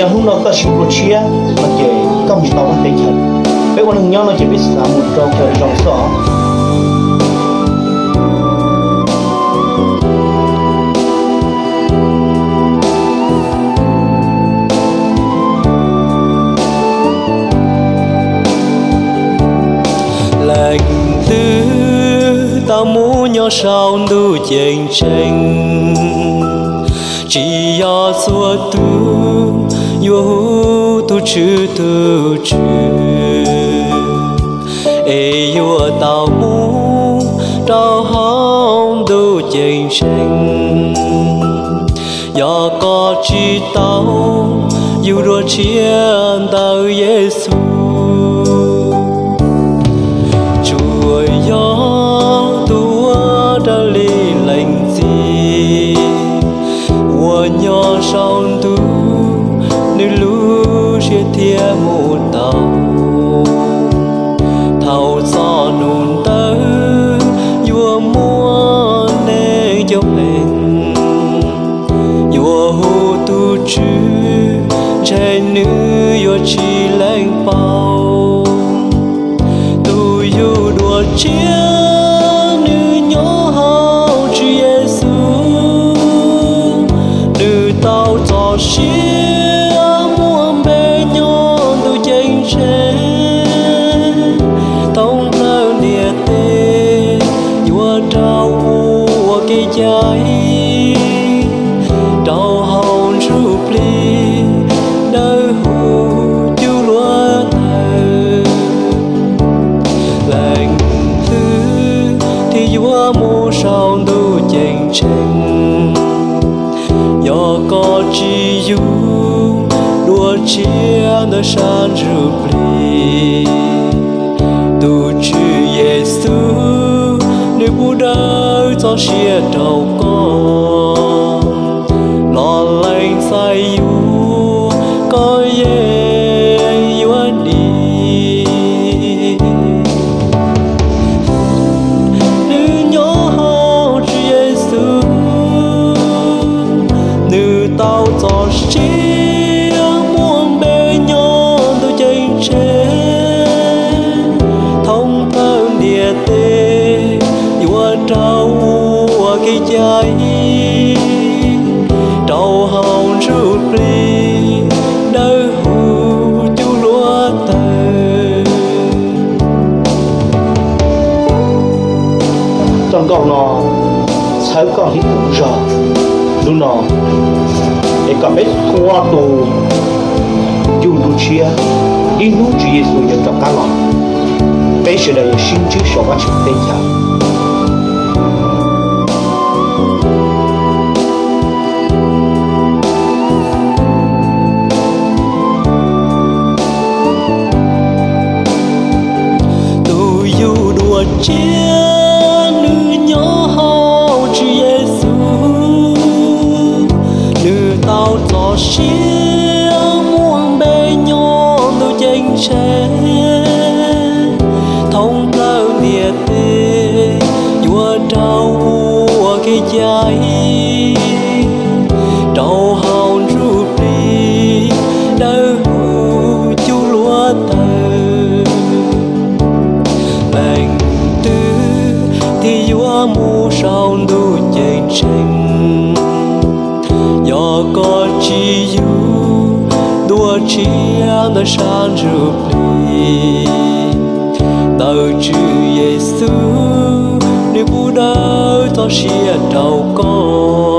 Hnub no koj tsis ua dua tshiab no ces koj mus tsis tau peb teb chaws. Peb ua neeg nyob no ces peb xav mus rau chaw zoo xwb os. Leej twg tau mus nyob saum ntuj ceeb tsheej? Tsis yog txhua tus yuav hu tus Tswv tus Tswv, es yuav tau mus rau hauv ntuj ceeb tsheej. Yog koj tsis tau yug dua tshiab ntawm Yexus, tsuas yog tus uas raws li lees txim uas nyob saum ntuj, nws lub siab thiaj mus tau. Thaum txog nug ntawd yuav muaj neeg coob leej yuav hu tus Tswv, ntshe nws yuav tsis lees paub. Tus yug dua tshiab nws nyob hauv Tswv Yexus, nws tau txoj sia muaj npe nyob ntuj ceeb tsheej. Thoob plawg ntiaj teb yuav rau ua kev cai rau hauv ntsuj plig dawb huv cug hluav taws. Leej twg thiaj yuav mus saum ntuj ceeb tsheej? Yog koj tsis yug dua tshiab ntawm sab ntsuj plig, tus Tswv Yexus nws pub dawb txoj sia rau koj. Los lees txais yuav, koj yeej yuav dim. Nws nyob hauv Tswv Yexus, nws tau txoj sia muaj npe nyob ntuj ceeb tsheej. Thoob plawg ntiaj teb yuav rau ua kev cai rau hauv ntsuj plig dawb huv cug hluav taws. Txoj nkauj no txhawb koj ib tug zog hnub no, es kom peb txhua tus yug dua tshiab, ib hnub Tswv Yexus yuav rov qab los, peb sawv daws yuav sib ntsib saum Vajtswv teb chaws. Tus yug dua tshiab nws nyob hauv Tswv Yexus, nws tau txoj sia muaj npe nyob ntuj ceeb tsheej. Thoob plawg ntiaj teb yuav rau ua kev cai rau hauv ntsuj plig dawb huv cug hluav taws. Leej twg thiaj yuav mus saum ntuj ceeb tsheej? Yog koj tsis yug dua tshiab ntawm sab ntsuj plig, ntawm Tswv Yexus nws pub dawb txoj sia rau koj.